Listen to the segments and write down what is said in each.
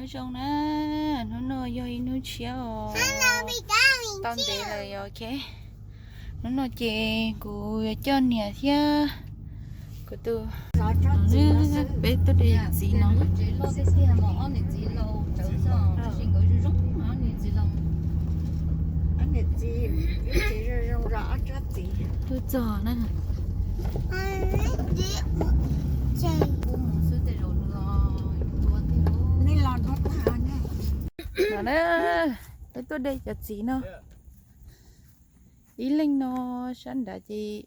Nyob zoo na, hnub no yog ib hnub tshiab os, tau ntev lawm yog ok. Hnub no ces kuv yuav coj niam thiab kuv tus, peb tuaj de txiv no. Tuaj txog na. No na, peb tuaj de cov txiv no. Ib leeg no sab nrad ces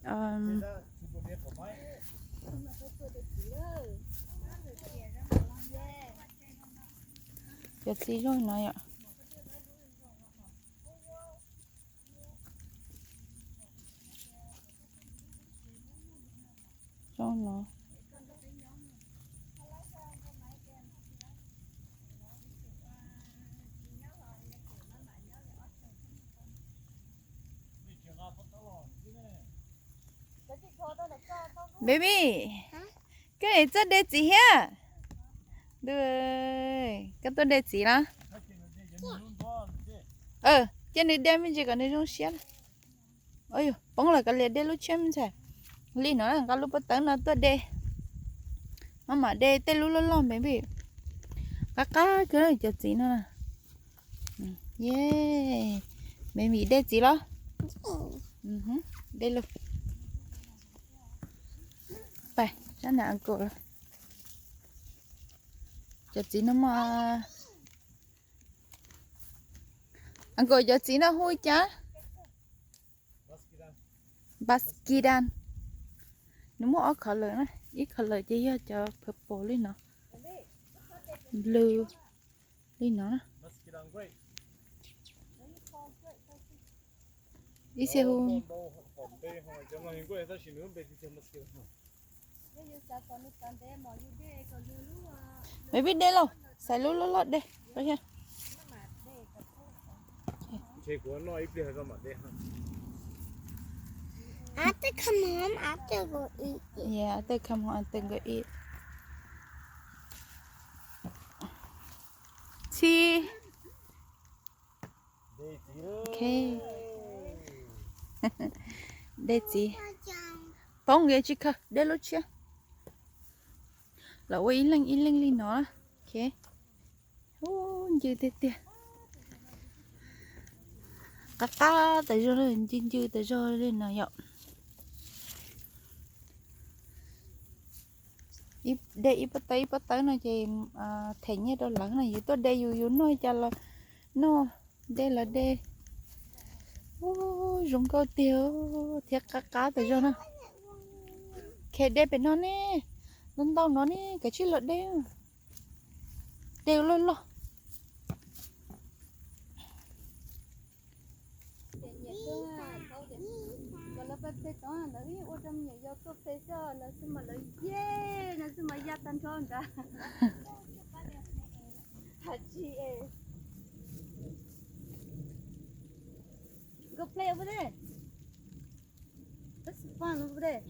cov txiv zoo no yom. Zoo no. Baby, koj txawj de txiv thiab? Koj tuaj de txiv los? Cia nws de me ntsis kom nws zoo siab. Poob lawm, kav liam, de lub tshiab me ntxhais. Li no nqa lub pob tawb no tuaj de. Maj mam de tej lub loj loj, baby. Qab qab kawg cov txiv no. Ye, baby de txiv los? De lawm. Pais sab nram uncle lawm. Cov txiv no mas, uncle, cov txiv no hu cas? Baskidan. Nws muaj ob color na, ib color ces yog cov purple li no, blue li no. Ib txhia hu. Baby, de los, xaiv lub loj loj de. After come home, after go eat. Yeah, after come home, after go eat. Txhij. Ok. De txiv. Poob, tsis khaws, de lub tshiab. Los ua ib leeg ib leeg li no. Ok. Ub, ncw tiag tiag. Qab qab tas zog, ncw ncw tas zog li no yom. De ib pob tawb ib pob tawb no ces them nyiaj rau lawv no, yus tuaj de yus, yus noj cas los noj, de los de. Ub, zoo nkauj tiag thiab qab qab tas zog na. Khe de pem no ne, ntau ntau no ne, kav tsij los de. De loj loj. Lawv peb tog lawv ua rau me nyuam yaus tuaj pem xwb, lawv xwb mas lawv ye, lawv xwb mas ya tag nrho nrad. Tsis, go play over there. That's fun over there.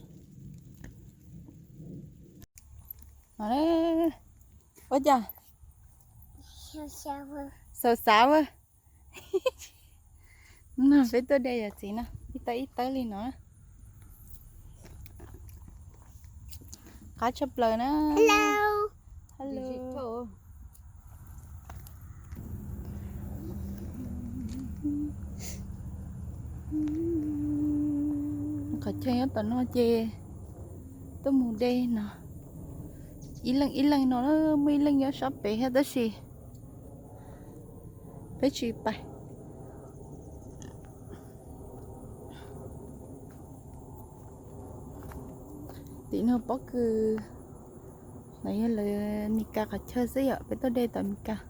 Ua cas? Xav xav. No peb tuaj de yam txiv no, ib tawb ib tawb li no. Qab tshaj plaws na. Hello. Hello. Qhov chaw nyob tom no ces tuaj mus de no. Ib leeg ib leeg no, muaj ib leeg nyob sab pem thiab tab sis peb tsis pais. Tim no pob kws no yog lawv Mes Kas qhov chaw xwb yom, peb tuaj de tom Mes Kas.